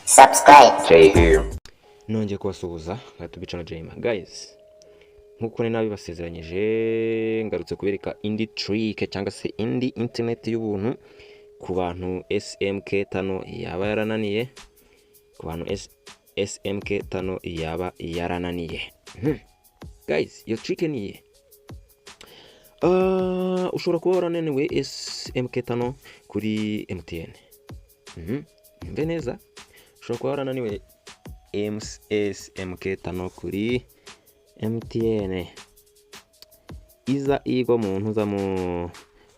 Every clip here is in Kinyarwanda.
Subscribe. Jay here. Nongeye kubasuhuza nka tubicana Jayma. Guys, nkuko nari nabibasezeranyije, ngarutse kubereka indi trick cyangwa se indi internet y'ubuntu ku bantu SMK Tunnel yaba yarananiye, ku bantu SMK Tunnel yaba yarananiye. Guys, iyo trick ni iye. Ushobora kuba warananiwe SMK Tunnel kuri MTN. Mve neza, ushobora kuba warananiwe SMK Tunnel kuri MTN, iza igwa mu ntuza mu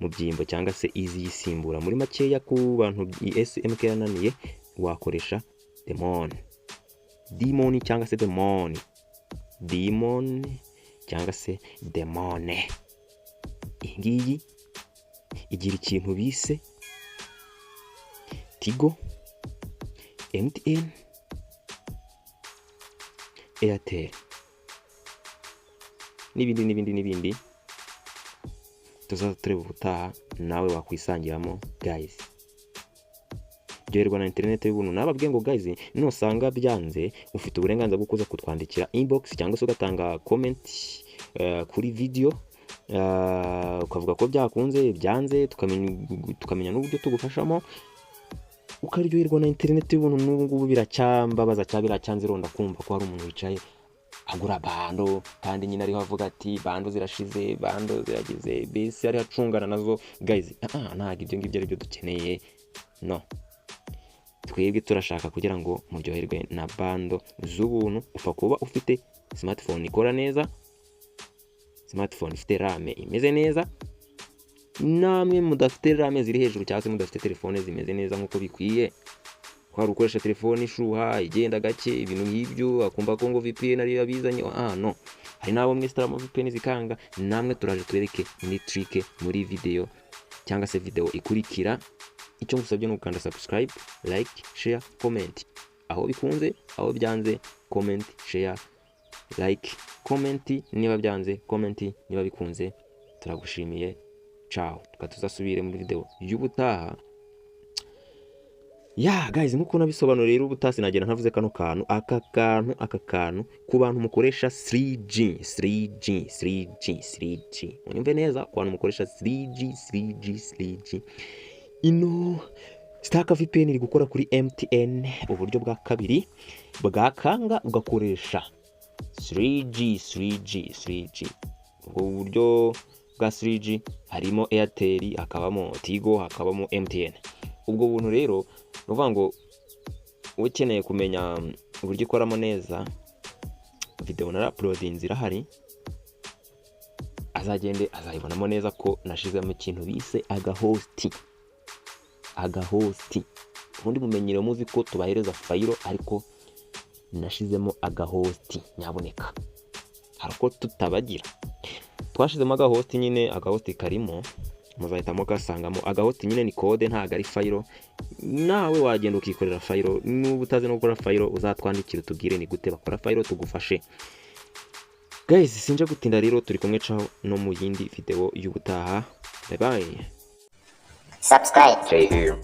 byimbo cyangwa se iziyisimbura. Muri makeya, ku bantu SMK yananiye, wakoresha Demon, Demon cyangwa se Demon, Demon cyangwa se Demone. Iyi ngiyi igira ikintu bise Tigo, MTN, Airtel n'ibindi n'ibindi n'ibindi tuzaza tureba ubutaha. Nawe wakwisangiramo, guys, ryoherwa na interineti y'ubuntu. Nababwiye ngo guys, nusanga byanze, ufite uburenganzira bwo kuza kutwandikira inbox cyangwa se ugatanga comment kuri video, ukavuga ko byakunze, byanze, tukamenya n'uburyo tugufashamo, ukaryoherwa na interineti y'ubuntu. N'ubu ngubu biracyambabaza cyangwa biracyanze ronda kumva ko hari umuntu wicaye agura bundle, kandi nyine ariho avuga ati bundle zirashize, bundle ziragize, mbese ariho acungana nazo. Guys, ntabwo ibyo ngibyo ari byo dukeneye. No twebwe turashaka kugira ngo muryoherwe na bundle z'ubuntu. Upfa kuba ufite smartphone ikora neza, smartphone ifite RAM imeze neza. Namwe mudafite RAM ziri hejuru cyangwa se mudafite telefone zimeze neza nk'uko bikwiye, ko hari ukoresha telefone ishuha, igenda gake, ibintu nk'ibyo, akumva ko ngo VPN ariyo yabizanye. Ah no, hari n'abo mwisitaramo VPN zikanga. Namwe turaje tubereke indi trick muri video cyangwa se video ikurikira. Icyo ngusabye ni ugukanda subscribe, like, share, comment aho bikunze, aho byanze comment, share, like, comment niba byanze, comment niba bikunze. Turagushimiye, ciao, tukaba tuzasubire muri video y'ubutaha. Ya guys, nkuko nabisobanuriye rero, ubutaha sinagenda ntavuze kano kantu, aka kantu, aka kantu ku bantu mukoresha 3G, 3G, 3G, 3G. Unyumve neza, ku bantu mukoresha 3G, 3G, 3G, ino Stark VPN iri gukora kuri MTN uburyo bwa kabiri, bwakanga ugakoresha 3G, 3G, 3G. Ubwo buryo bwa 3G harimo Airtel, hakabamo Tigo, hakabamo MTN. Ubwo buntu rero ni ukuvuga ngo ukeneye kumenya uburyo ikoramo neza, video nara uploadinze irahari, azagende azayibonamo neza ko nashizemo ikintu bise agahost. Agahost ubundi mumenyere muzi ko tubahereza file, ariko nashizemo agahost. Nyaboneka, hari uko tutabagira, twashizemo agahost nyine. Agahost karimo, muzahitamo gasangamo. Agahost nyine ni code, ntabwo ari file. Nawe wagenda ukikorera file. Nuba utazi no gukora file, uzatwandikira utubwire ni gute bakora file, tugufashe. Guys, sinje gutinda rero, turi kumwe, caho no mu yindi video y'ubutaha. Bye bye. Subscribe. Jay here.